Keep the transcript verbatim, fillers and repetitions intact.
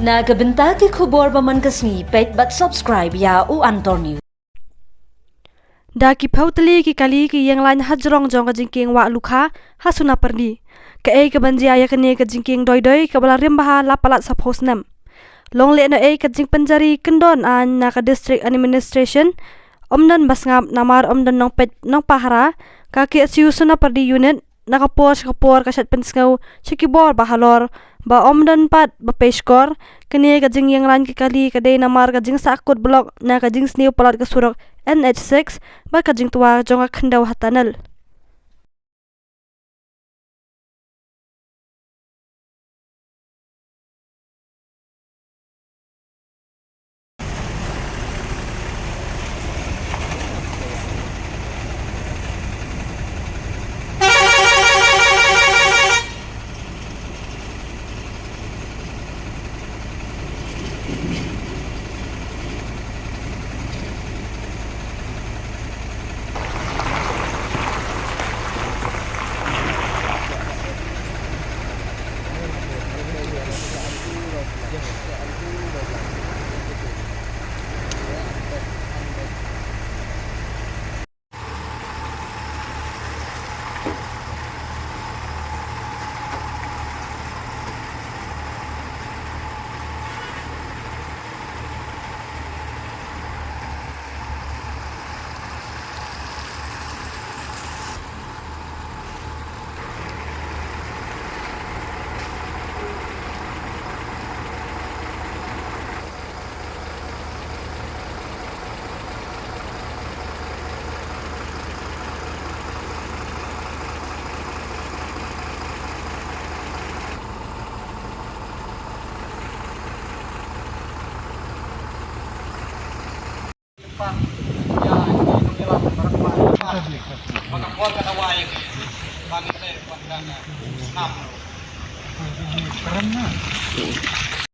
Na ka bynta ki khubor ba man ka sngi, peit bad subscribe ïa U Antor News. Da ki phew tylli ki kali ki ïeng lain hajrong jong ka jingkieng wah lukha ha Sonapyrdi. Kaei kaban jia ïa kane ka jingkieng doi doi kaba la rim bha la palat sa phew snem? Long lehnohei ka jingpynjari kyndon aiñ na ka District Administration? Ym don ba sngap namar ym don nongpeit nongpahara. Ka KSU Sonapyrdi Unit na ka por sha ka por ka shait pynsngew sha ki bor ba halor ba ym don pat ba peiskor. Kane ka jingïeng lain ki kali ka dei namar ka jingsahkut block na ka jingsniew palat ka surok N H six bad ka jingtwa jong ka khyndew ha tunnel.